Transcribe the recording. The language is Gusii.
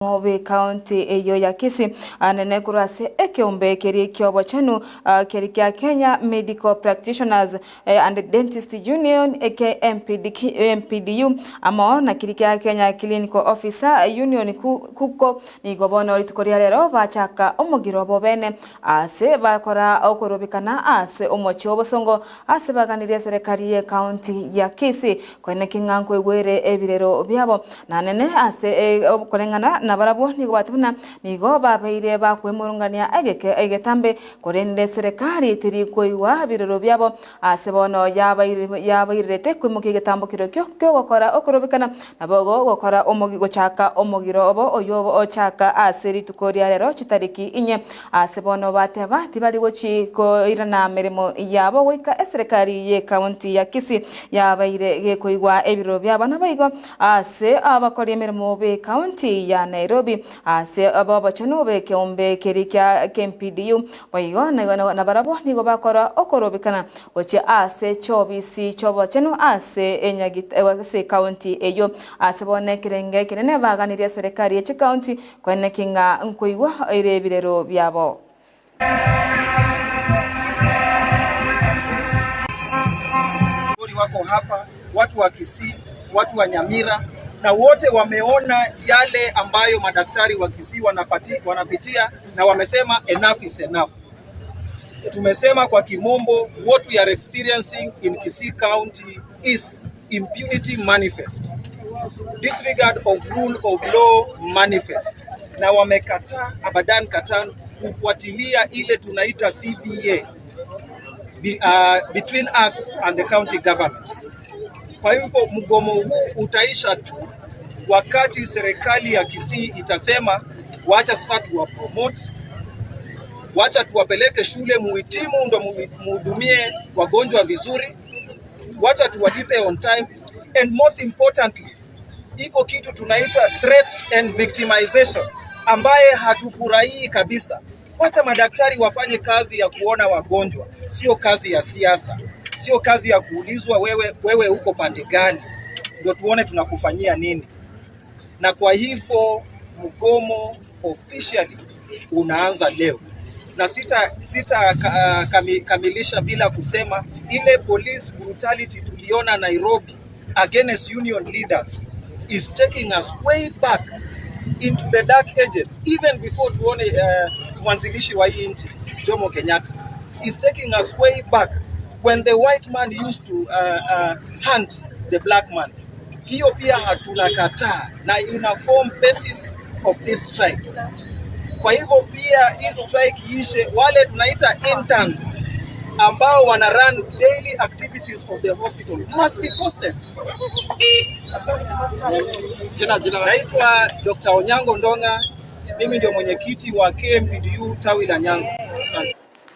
B'ekaunti eyio ya Kisii anene korwa ase ekeombe keria ki'obochenu keria kia Kenya Medical Practitioners and Dentist Union, KMPDU, amo na keria kia Kenya Clinical Officer Union, KUCO, nigo bono rituko ria rero bachaka omogiro bobene ase bakora okorobekana ase omochie o'Bosongo ase baganirie eserekari y'ekaunti ya Kisii Koineki ng'a nkoigwere ebirero biabo, na nene ase okoreng'ana nabarabwo nigo bateba buna nigo babeire bakwemurungania egeke egetambe, korende serekari teri koigwa birero biabo, ase bono yabairerete koimokia egetambo kerokio ki'ogokora okorobekana, naboigo gokora gochaka omogiro obo oyio ochaka ase rituko ria rero chitariki inye. Ase bono bateba tibari gochi koirana meremo yabo goika eserekari y'ecounty ya Kisii yabaire gekoigwa ebiroro biabo naboigo ase abakori emeremo b'ecounty ya Nairobi ase abobochenu b'ekeombe keria kia KMPDU boigo nabarabwo nigo bakora okorobekana gochia ase chiobisi chi'obochenu ase ase ecounty eyio ase bono ekerenge ekenene baganirie eserekari ye chicounty Koeneki ng'a nkoigwa ere ebirero biabo. Wako hapa watu wa Kisii, watu wa Nyamira na wote wameona yale ambayo madaktari wa Kisii wanapati, wanapitia na wamesema enough is enough. Tumesema kwa kimombo what we are experiencing in Kisii County is impunity manifest, disregard of rule of law manifest, na wamekataa abadan katan kufuatilia ile tunaita CBA be, uh, between us and the county governments. Kwa hivyo mgomo huu utaisha tu wakati serikali ya Kisii itasema wacha sasa tuwa promote, wacha tuwapeleke shule muhitimu, ndo muhudumie wagonjwa vizuri wacha tuwalipe on time and most importantly, iko kitu tunaita threats and victimization ambaye hatufurahii kabisa. Wacha madaktari wafanye kazi ya kuona wagonjwa, sio kazi ya siasa, sio kazi ya kuulizwa wewe, wewe uko pande gani ndio tuone tunakufanyia nini. Na kwa hivyo mgomo officially unaanza leo na sita, sita kami, kamilisha bila kusema ile police brutality tuliona Nairobi against union leaders is taking us way back into the dark ages even before tuone uh, mwanzilishi wa hii nchi Jomo Kenyatta is taking us way back when the white man used to uh, uh, hunt the black man. Hiyo pia hatunakataa na ina form basis of this strike. Kwa hivyo pia hii strike ishe, wale tunaita interns ambao wana run daily activities of the hospital must be posted. Naitwa Dr. Onyango Ndonga, mimi ndio mwenyekiti wa KMPDU tawi la Nyanza. Asante.